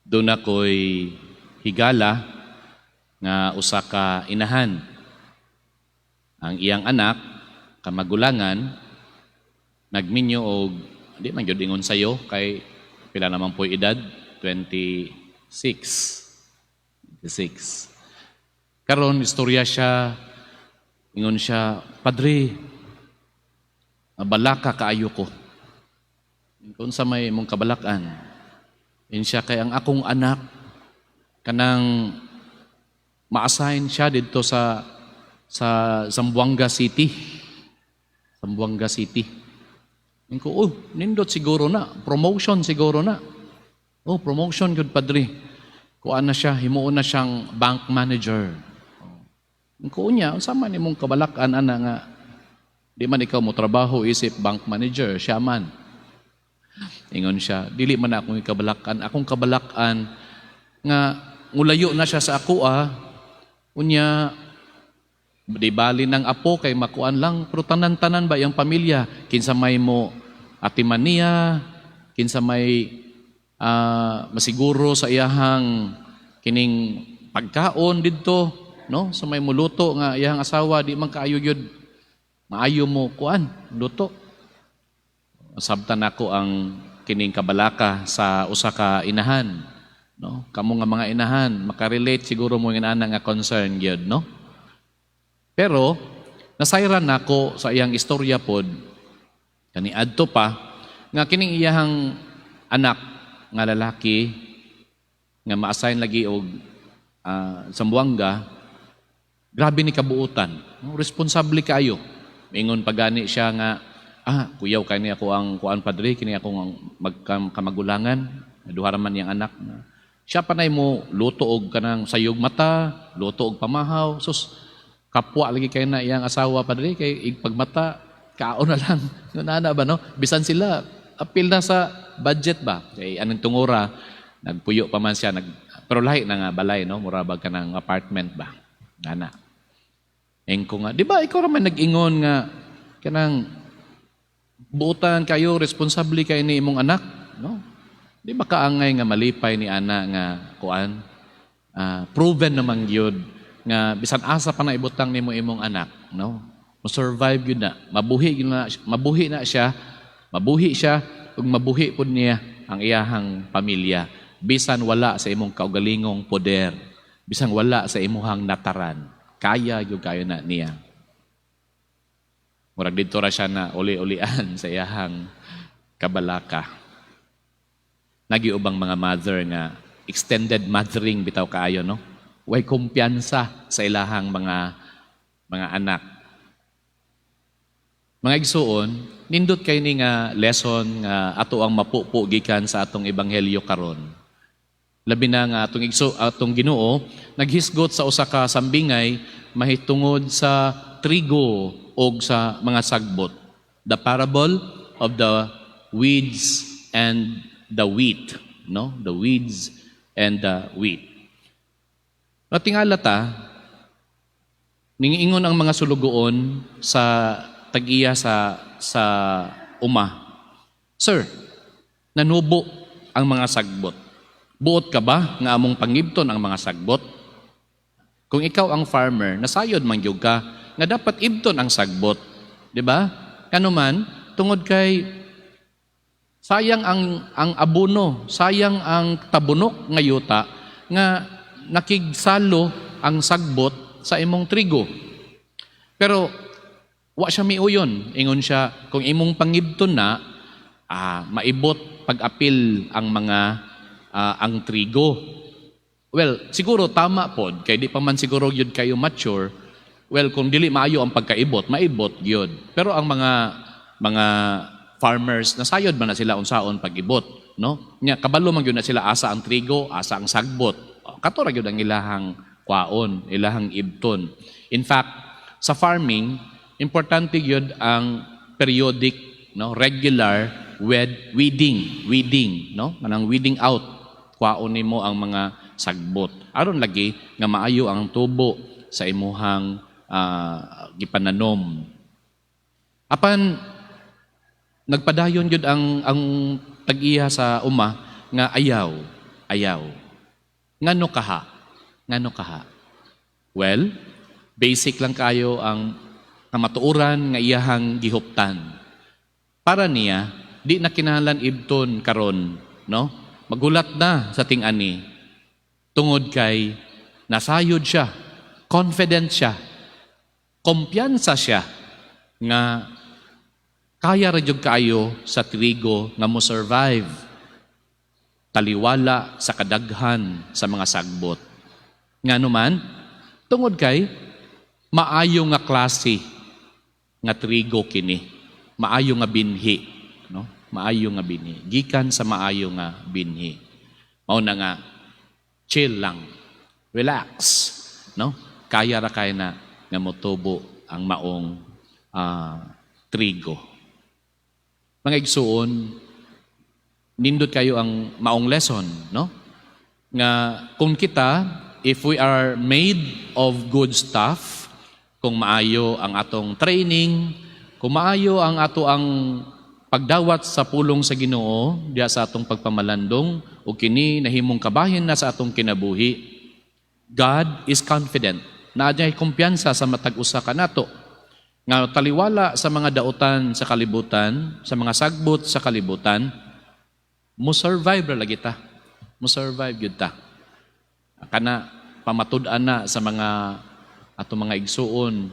Duna ko'y higala nga usa ka inahan. Ang iyang anak, kamagulangan, nagminyo og di man gyud ingon sayo kay pila naman po'y edad, 26. 26. Karon istorya siya, ingon siya, "Padre, mabalaka kaayo ko." Kung sa may imong kabalakan, ingon siya, "Kay ang akong anak, kanang ma-assign siya didto sa Zamboanga City." Zamboanga City. Ingon ko, "Oh, nindot siguro na. Promotion siguro na." "Oh, promotion gud, Padre. Kuan na siya, himuon na siyang bank manager." Ingon ko, "Unya, unsa man imong kabalakan ana nga di man ikaw mo trabaho isip bank manager, siya man?" Ingon siya, "Dili man akong kabalakan. Akong kabalakan nga mulayo na siya sa ako ah. Unya, di bali ng apo kay makuan lang, pero tanan-tanan ba yung pamilya, kinsa may mo atiman niya, kinsa may masiguro sa iyahang kining pagkaon didto, no? Sa may muluto nga iyahang asawa di man kaayo gyud maayo mo kuan luto." Sabtan ako ang kining kabalaka sa usa ka inahan, no? Kamo nga mga inahan, makarelate siguro mo nga ana nga concern gyud, no? Pero nasayran nako sa iyang istorya pod kani adto pa nga kining iyahang anak nga lalaki nga ma-assign lagi og Zamboanga, grabe ni kabuutan, no? Responsable kaayo. Ingon pagani siya nga, "Ah, kuyaw kay ni ako ang kuan, Padre, kini ako ang magkamagulangan, duha ra man niyang anak. Siya panay mo luto og kanang sayog mata, luto og pamahaw. Sus, kapwa lagi kay na iyang asawa, Padre, kay igpagmata, kaon na lang." Nana ba, no? Bisan sila apil na sa budget ba. Kay anong tungura, nagpuyo pa man siya nag, pero lahi na nga balay, no, mura ba kanang apartment ba. Nana. Ingon ko nga, "Di ba ikaw ra man nag-ingon nga kanang buutan kayo, responsable kay ni imong anak, no? Di ba kaangay nga malipay ni ana nga kuan? Proven naman gyud nga bisan asa pa na ibutang nimo imong anak, no? Mo-survive gyud na, mabuhi gyud na, mabuhi na siya, mabuhi siya ug mabuhi pud niya ang iyahang pamilya bisan wala sa imong kaugalingong poder, bisan wala sa imuhang nataran. Kaya gyud kayo na niya." Murag didto ra siya na uli-ulian sa iyahang kabalaka. Nagiubang mga mother nga extended mothering bitaw kaayo, no? Way kumpiyansa sa ilahang mga anak. Mga igsuon, nindot kay ni nga lesson nga ato ang mapupo gikan sa atong ebanghelyo karon. Labi na nga atong Ginoo naghisgot sa usa ka sambingay mahitungod sa trigo og sa mga sagbot. The parable of the weeds and the wheat, no? The weeds and the wheat. Natingala ta, ningiingon ang mga sulugoon sa tag-iya sa uma. "Sir, nanubo ang mga sagbot. Buot ka ba nga among pangibton ang mga sagbot?" Kung ikaw ang farmer, nasayod man gyud ka nga dapat ibton ang sagbot, di ba? Kanuman, tungod kay sayang ang abono, sayang ang tabunok nga yuta nga nakigsalo ang sagbot sa imong trigo. Pero wa siya miuyon. Ingon siya, "Kung imong pangibton na, maibot pag-apil ang trigo." Well, siguro tama pod kay di pa man siguro gyud kayo mature. Well, kung dili maayo ang pagkaibot, maibot gyud. Pero ang mga farmers, nasayod man na sila unsaon pag-ibot, no? Nya kabalo man gyud na sila asa ang trigo, asa ang sagbot. Kato ra gyud ang ilahang kwaon, ilahang ibton. In fact, sa farming, importante gyud ang periodic, no, regular weeding, no? Kanang weeding out, kwaon nimo ang mga sagbot. Aron lagi nga maayo ang tubo sa imuhang gipananom. Apan nagpadayon gyud ang tag-iya sa uma nga ayaw. Ayaw. Ngano kaha? Ngano kaha? Well, basic lang kayo ang kamatuoran nga iyahang gihuptan. Para niya, di na kinahanglan ibton karon, no? Magulat na sa ting-ani. Tungod kay nasayod siya, confident siya, kumpiyansa siya nga kaya ra jud kaayo sa trigo nga mo survive taliwala sa kadaghan sa mga sagbot. Ngano man, tungod kay maayo nga klase nga trigo kini, maayo nga binhi, no? Maayo nga binhi. Gikan sa maayo nga binhi. Mao na nga chill lang. Relax, no? Kaya ra kay na nga motubo ang maong trigo. Mga igsuon, nindot kayo ang maong lesson, no? Nga kung kita, if we are made of good stuff, kung maayo ang atong training, kung maayo ang ato ang pagdawat sa pulong sa Ginoo diha sa atong pagpamalandong ug kini nahimong kabahin na sa atong kinabuhi, God is confident. Naa siya'y kumpiyansa sa matag usa kanato nga taliwala sa mga dautan sa kalibutan, sa mga sagbot sa kalibutan, mo survive ra lagi ta. Mo survive gyud ta. Kana pamatud-an na sa mga atong mga igsuon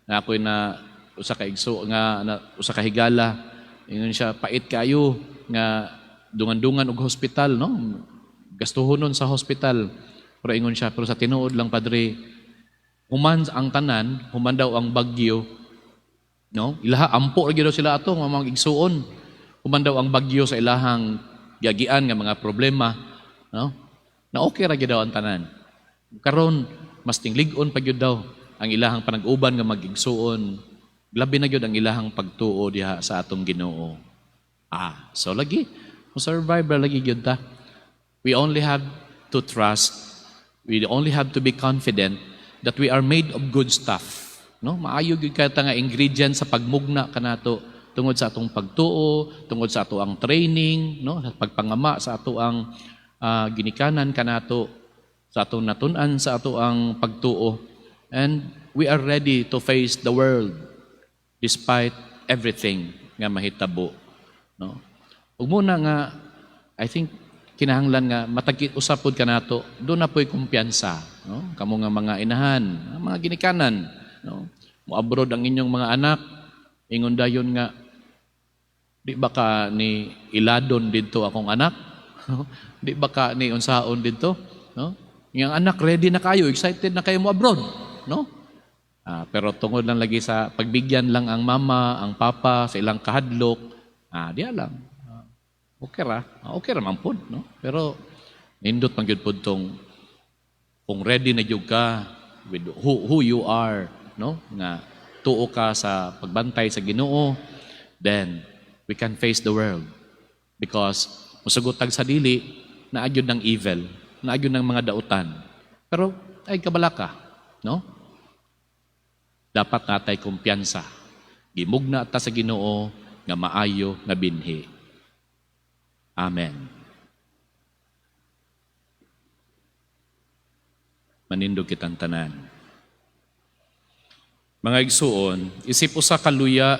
na ako'y na usa ka igso nga na, usa ka higala, ingon siya, pait kayo nga dungan-dungan og hospital, no, gastuhonon sa hospital. Pero ingon siya, "Pero sa tinuod lang, Padre, human ang tanan, human daw ang bagyo, no, ilaha ampo ra gyud daw sila ato nga mga igsuon, human daw ang bagyo sa ilahang giagian nga mga problema, no, na okay ra gyud daw ang tanan. Karon mas tinglig-on pa gyud daw ang ilahang panag-uban nga mag-igsuon, labi na gyud ang ilahang pagtuo diha sa atong Ginoo." Ah, so lagi mo survive ra lagi gyud ta. We only have to trust, we only have to be confident that we are made of good stuff, no? Maayo gyud kay ta nga ingredient sa pagmugna kanato tungod sa atong pagtuo, tungod sa ato ang training, no, sa pagpangama sa ato ang ginikanan kanato, sa atong natun-an sa ato ang pagtuo, and we are ready to face the world despite everything nga mahitabo, no? Ug muna nga I think kinahanglan nga matag usa pod kanato do na po'y kumpiyansa, no? Kamo nga mga inahan, mga ginikanan, no, mo-abroad ang inyong mga anak, ingon dayon nga, "Di ba ka ni iladon didto akong anak? Di ba ka ni unsaon didto?" No? Yung anak ready na kayo, excited na kayo mo abroad, no? Ah, pero tungod lang lagi sa pagbigyan lang ang mama, ang papa sa ilang kahadlok, di lang. Okay ra, okay ra man pod, no? Pero nindot man gyud pod tong kung ready na gyud ka with who you are, no? Nga tuo ka sa pagbantay sa Ginoo, then we can face the world because musugot tag sa dili, naa gyud ng evil, naa gyud ng mga dautan. Pero ay kabalaka, no? Dapat natay kumpiyansa. Gimugna ta sa Ginoo nga maayo nga binhi. Amen. Manindog kitang tanan. Mga igsuon, isip usa ka luya,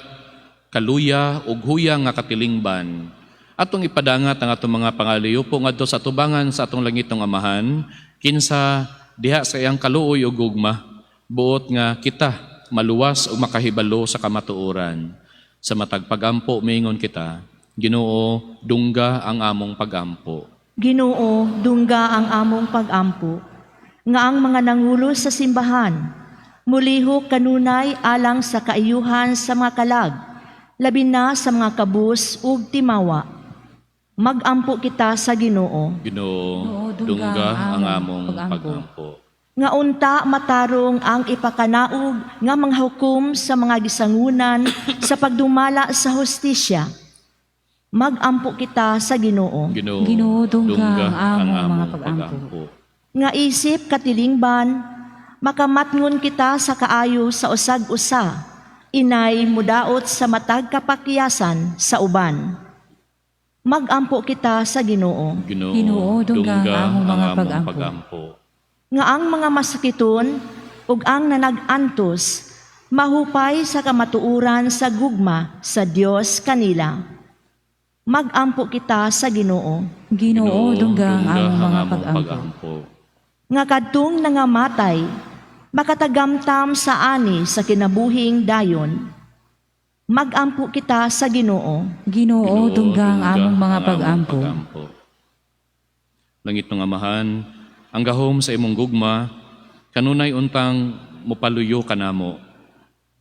kaluya ug huya nga katilingban, atong ipadangat ang atong mga pangaliyupo ngadto sa tubangan sa atong langitnong Amahan, kinsa diha sa iyang kaluoy ug gugma, buot nga kita maluwas ug makahibalo sa kamatuoran. Sa matag pagampo miingon kita, Ginoo, dungga ang among pagampo. Ginoo, dungga ang among pagampo. Nga ang mga nangulo sa simbahan mulihok kanunay alang sa kaayuhan sa mga kalag, labi na sa mga kabus ug timawa. Magampo kita sa Ginoo. Ginoo, Ginoo, dungga ang among pagampo. Pagampo. Nga unta matarong ang ipakanaog nga mga hukom sa mga gisangunan sa pagdumala sa hustisya. Magampo kita sa Ginoo. Ginoo, Ginoo, dungga ang among mga pagampo. Nga isip katilingban, makamatngon kita sa kaayo sa usag-usa, inay mudaot sa matag kapakyasan sa uban. Magampo kita sa Ginoo. Ginoo, Ginoo, dungga ang among mga pag-ampo. Pag-ampo. Nga ang mga masakiton ug ang nanag-antos mahupay sa kamatuoran sa gugma sa Dios kanila. Magampo kita sa Ginoo. Ginoo, dungga ang among mga pag-ampo. Nga kadtong nangamatay makatagamtam sa ani sa kinabuhing dayon. Magampo kita sa Ginoo. Ginoo, dungga ang among mga pag-ampo. Langit ng Amahan, ang gahom sa imong gugma, kanunay untang mopaluyo kanamo.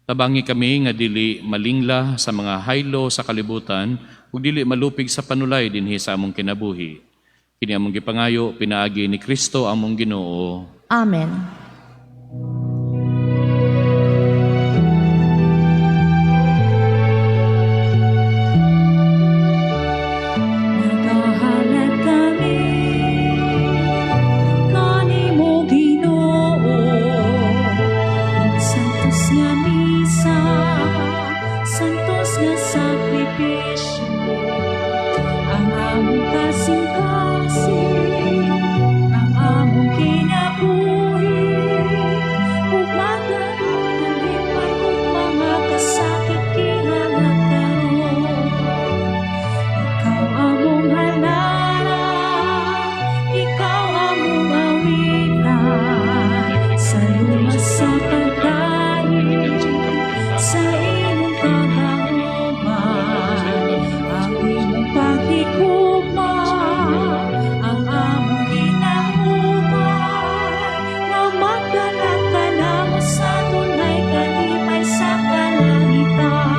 Tabangi kami nga dili malingla sa mga haylo sa kalibutan ug dili malupig sa panulay dinhi sa among kinabuhi. Kini among gipangayo pinaagi ni Kristo among Ginoo. Amen. Nagahalad kami kanimo, Ginoo, ug santos nga misa, santos nga sakripisyo, ang among kasing-kasing, ang among kinabuhi, ug magalipay ug mga kasakit gihalad karon. Ikaw among halaran, ikaw among awitan, sa lumas sa pagkain, sa imong kagahuman, ang imong paghigugma, ang among ginahuman, nga magdala kanamo sa tunay kalipay sa kalangitan.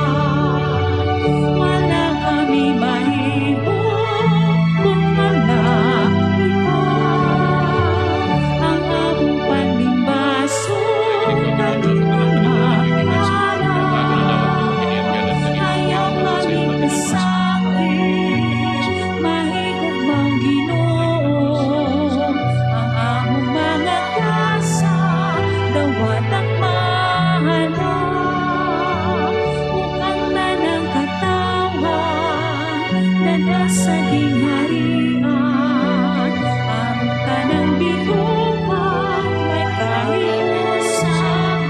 Wala kami mahimo kung wala ikaw. Ang among panlimbasol, kaming mga ayaw kami kasakit, mahigugmaong Ginoo, ang among mga gasa, dawat ang mahala, ug ang tanang katawhan, dala sa gingharian, ang tanang bituka, may kahiusahan.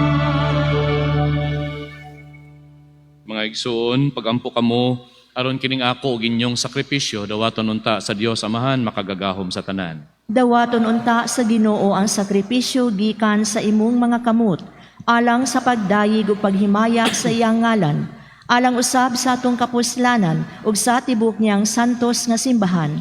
Mga igsuon, pagampo kamo aron kining ako ug inyong sakripisyo dawaton unta sa Dios Amahan makagagahom sa tanan. Dawaton unta sa Ginoo ang sakripisyo gikan sa imong mga kamot alang sa pagdayeg ug paghimaya sa iyang ngalan, alang usab sa atong kapuslanan ug sa tibok niyang santos nga simbahan.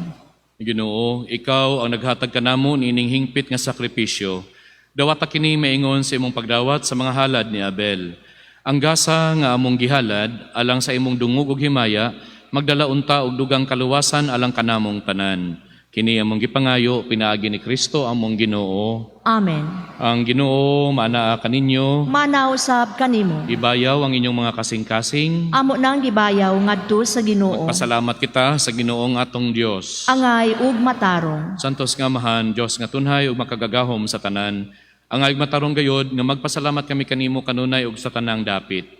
Ginoo, ikaw ang naghatag kanamo niining hingpit nga sakripisyo. Dawata kini maingon sa imong pagdawat sa mga halad ni Abel. Ang gasa nga among gihalad alang sa imong dungog ug himaya magdala unta og dugang kaluwasan alang kanamong tanan. Kini among gipangayo pinaagi ni Kristo among Ginoo. Amen. Ang Ginoo maanaa kaninyo. Maanaa usab kanimo. Ibayaw ang inyong mga kasing-kasing. Amo nang gibayaw ngadto sa Ginoo. Pasalamat kita sa Ginoong atong Dios. Angay ug matarong. Santos nga Amahan, Dios nga tunhay ug makagagahom sa tanan. Angay ug matarong gayod nga magpasalamat kami kanimo kanunay ug sa tanang dapit.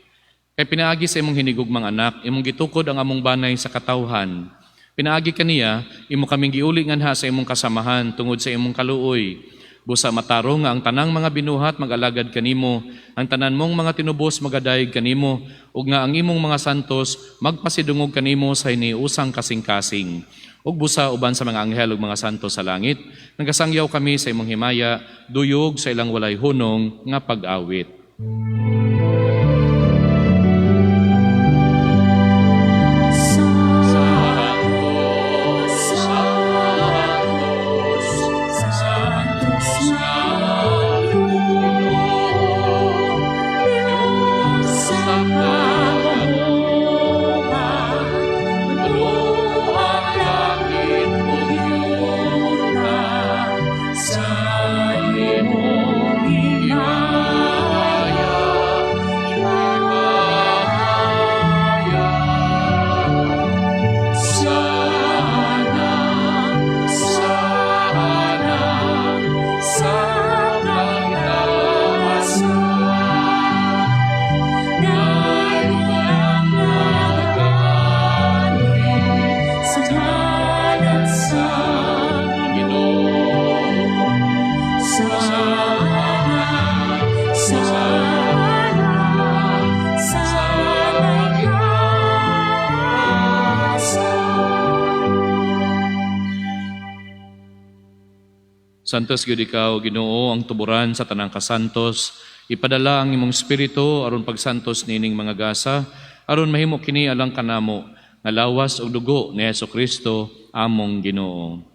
Kay pinaagi sa imong hinigugmang anak, imong gitukod ang among banay sa katawhan. Pinaagi kaniya, imo kaming giuli nganha sa imong kasamahan tungod sa imong kaluoy. Busa matarong nga ang tanang mga binuhat mag-alagad kanimo, ang tanan mong mga tinubos magadayeg kanimo, ug nga ang imong mga santos magpasidungog kanimo sa hiniusang kasing-kasing. Ug busa uban sa mga anghel ug mga santo sa langit, nagasangyaw kami sa imong himaya, duyog sa ilang walay hunong nga pag-awit. Santos, Santos, Santos nga Ginoo, Diyos sa kagahuman, puno ang langit ug yuta sa imong himaya. Santos gyud ikaw, Ginoo, ang tuburan sa tanang kasantos. Ipadala ang imong espiritu aron pagsantos niining mga gasa, aron mahimo kini alang kanamo nga lawas ug dugo ni Hesukristo among Ginoo.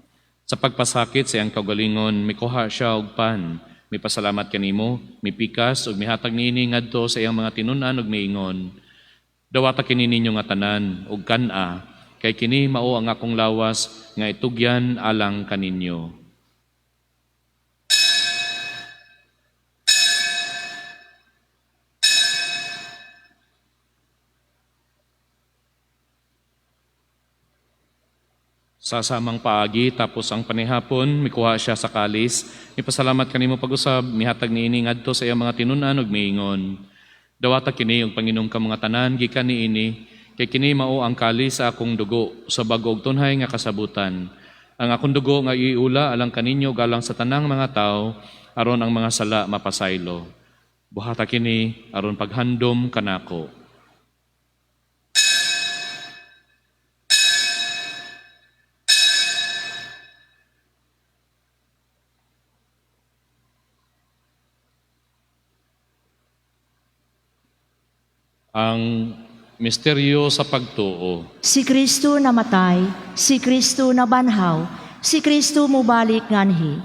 Sa pagpasakit sa iyang kaugalingon, mikuha siya og pan, mipasalamat kanimo, mipikas ug mihatag niini ngadto sa iyang mga tinun-an ug miingon: "Dawata kini ninyo nga tanan ug kan-a, kay kini mao ang akong lawas nga itugyan alang kaninyo." Sa samang paagi, tapos ang panihapon, mikuha siya sa kalis, mipasalamat kanimo pag-usab, mihatag niini ngadto sa iyang mga tinun-an ug miingon: "Dawata kini ug panginom kamo nga tanan gikan niini, kay kini mao ang kalis sa akong dugo sa bag-o ug tunhay nga kasabutan. Ang akong dugo nga iula alang kaninyo ug alang sa tanang mga tawo aron ang mga sala mapasaylo. Buhata kini aron paghandom kanako." Ang misteryo sa pagtuo. Si Kristo namatay, si Kristo nabanhaw, si Kristo mubalik nganhi.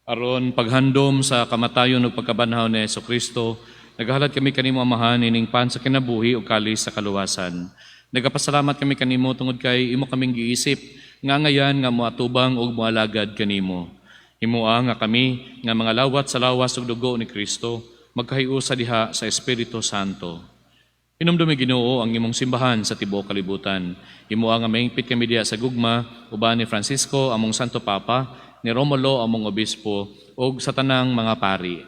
Aron paghandom sa kamatayon ug pagkabanhaw ni Hesukristo, nagahalad kami kanimo, Amahan, ining pan sa kinabuhi ug kalis sa kaluwasan. Nagapasalamat kami kanimo tungod kay imo kaming giisip nga angayan nga moatubang ug moalagad kanimo. Himoa nga kami nga mga lawat sa lawas ug dugo ni Kristo magkahiusa diha sa Espiritu Santo. Hinumdumi, Ginoo, ang imong simbahan sa tibuok kalibutan. Himoa nga mahingpit kami diha sa gugma uban ni Francisco among Santo Papa, ni Romulo among obispo ug sa tanang mga pari.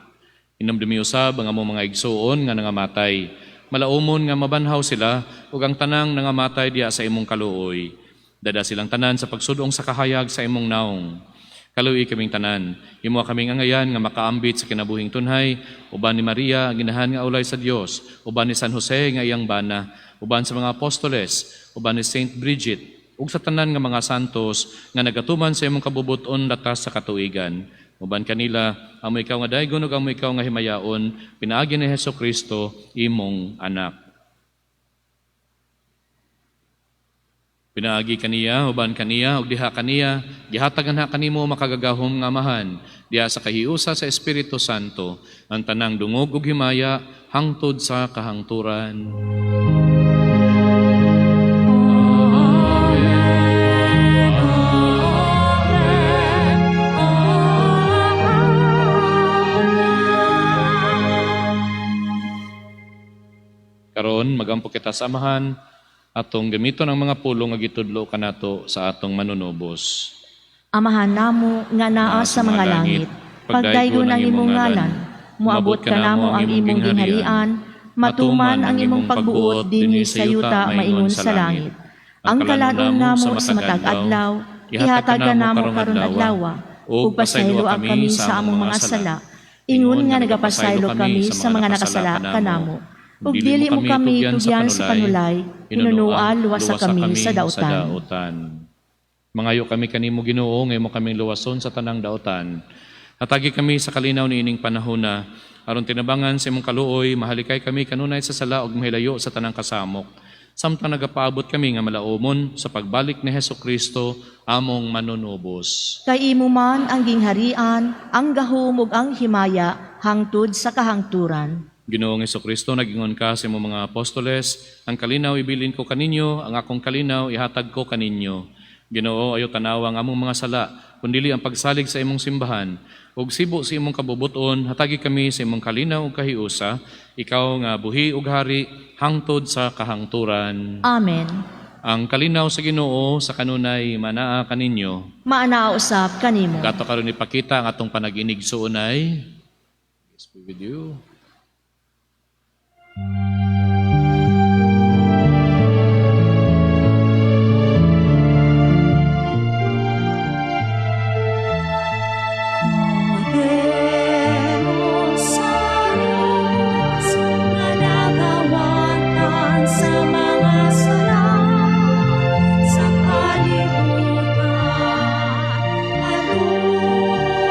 Hinumdumi usab ang among mga igsuon nga nangamatay. Malaumon nga mabanhaw sila ug ang tanang nangamatay diha sa imong kaluoy. Dad-a silang tanan sa pagsud-ong sa kahayag sa imong naong. Kaluoyi kaming tanan. Himoa kaming angayan nga makaambit sa kinabuhing tunhay, uban ni Maria, ang ginahan nga ulay sa Dios, uban ni San Jose nga iyang bana, uban sa mga apostoles, uban ni Saint Bridget, ug sa tanan nga mga santos nga nagatuman sa imong kabubut-on latas sa katuigan. Uban kanila, amo ikaw nga daygon ug amo ikaw nga himayaon, pinaagi ni Hesukristo, imong anak. Pinaagi kaniya, uban kaniya, ug diha kaniya, gihatag anha kanimo, makagagahom nga Amahan, diha sa kahiusa sa Espiritu Santo, ang tanang dungog ug himaya hangtod sa kahangturan. Amen. Amen. Amen. Karon magampo kita sa Amahan, atong gamiton ang mga pulong nga gitudlo kanato sa atong manunubos. Amahan namo nga naa sa mga langit, pagdaygon ang imong ngalan, moabot kanamo ang imong gingharian, matuman ang imong pagbuot dinhi sa yuta maingon sa langit. Ang kalan-on namo sa matag adlaw, ihatag kanamo karon adlawa, ug pasayloa kami sa among mga sala, ingon nga nagapasaylo kami sa mga nakasala kanamo. Ug dili mo kami tugyan sa panulay, hinunoa luwasa kami sa dautan. Dautan. Mangayo kami kanimo, Ginoo, nga imo kaming luwason sa tanang dautan. Hatagi kami sa kalinaw niining panahona aron tinabangan sa imong kaluoy mahalikay kami kanunay sa sala ug mahilayo sa tanang kasamok, samtang nagapaabot kami nga malaumon sa pagbalik ni Hesukristo among manunubos. Kay imo man ang gingharian, ang gahom ug ang himaya hangtod sa kahangturan. Ginoong Hesukristo, nagingon ka sa imong mga apostoles, "Ang kalinaw ibilin ko kaninyo, ang akong kalinaw ihatag ko kaninyo." Ginoo, ayo tanawa ang among mga sala, kundili ang pagsalig sa imong simbahan. Ug sibo sa imong kabubuton, hatagi kami sa imong kalinaw ug kahiusa, ikaw nga buhi ug hari hangtod sa kahangturan. Amen. Ang kalinaw sa Ginoo sa kanunay manaa kaninyo. Maanaa usab kanimo. Kato karon ipakita ang atong panag-inig suunay. Peace be with you. Kordero sa Diyos nga nagawatan sa mga sala sa kalibutan. Hallelujah.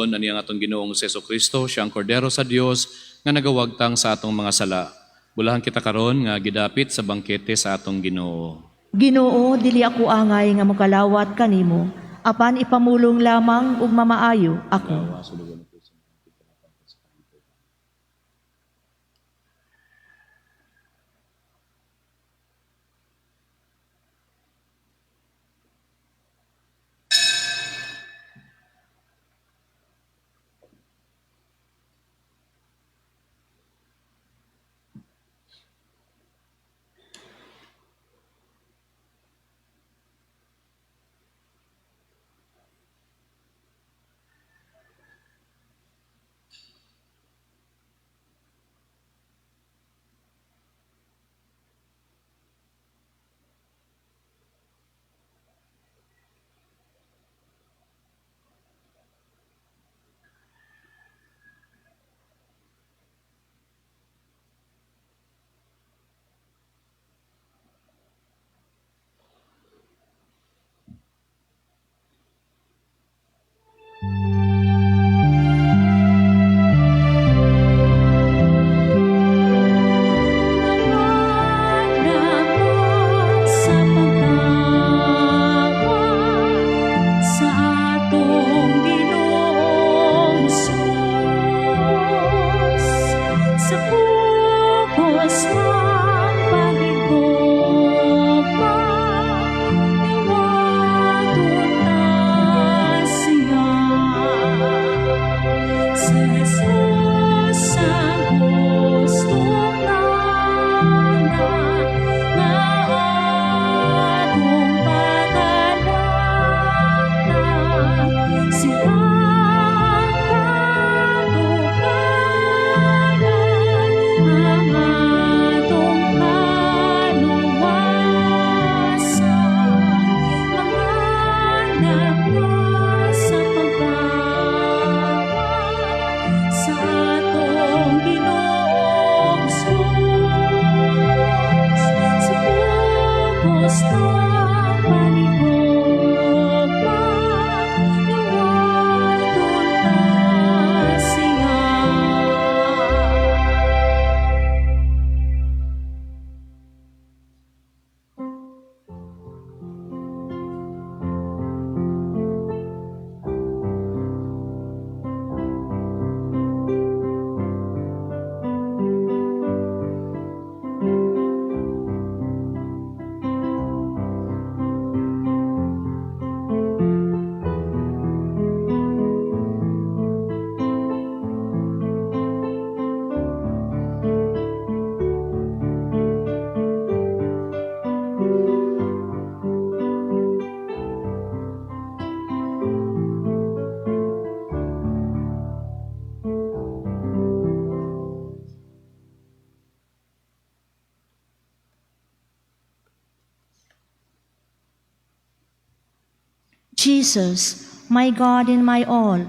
Igsuon, ani ang atong Ginoong Jesu Kristo, siya ang Kordero sa Dios nga nagawagtang sa atong mga sala. Bulahan kita karon nga gidapit sa bangkete sa atong Ginoo. Ginoo, dili ako angay nga mokalawat kanimo, apan ipamulong lamang ug mamaayo ako. Sa pagtawag sa atong Ginoong Jesus, sa pugos ng paghigugma, diwaton ta siya. Si Jesus ang hustong tanan nga atong pagalagtan. Siya ang katuparan, ang atong kaluwasan. Manganap na sa pagtawag sa atong Ginoong Jesus, sa pugos ng paghigugma, diwaton ta siya. Jesus, my God and my all,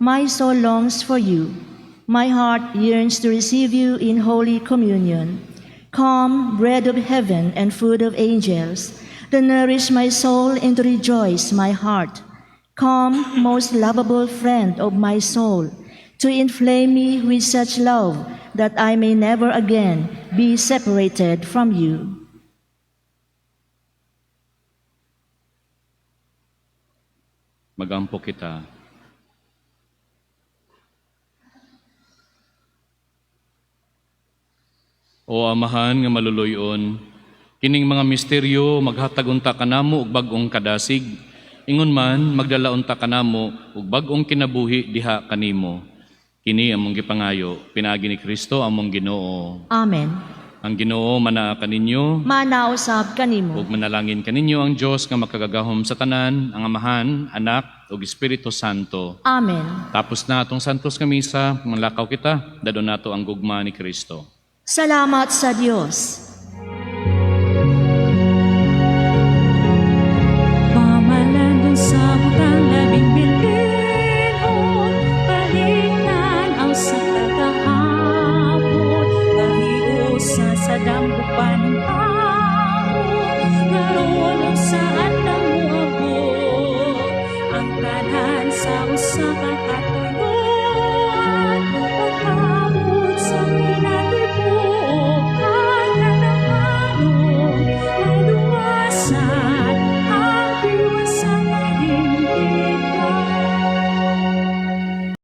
my soul longs for you. My heart yearns to receive you in Holy Communion. Come, bread of heaven and food of angels, to nourish my soul and to rejoice my heart. Come, most lovable friend of my soul, to inflame me with such love that I may never again be separated from you. Magampo kita. O Amahan nga maluluyon, kining mga misteryo maghatag unta kanamo og bag-ong kadasig, ingon man magdala unta kanamo og bag-ong kinabuhi diha kanimo. Kini among gipangayo pinaagi ni Kristo among Ginoo. Amen. Ang Ginoo manaa kaninyo Manausab kanimo. ug manalangin kaninyo ang Dios nga makagagahom sa tanan, ang Amahan, Anak ug Espiritu Santo. Amen. Tapos na atong santos nga misa, manlakaw kita, dadon nato ang gugma ni Kristo. Salamat sa Dios.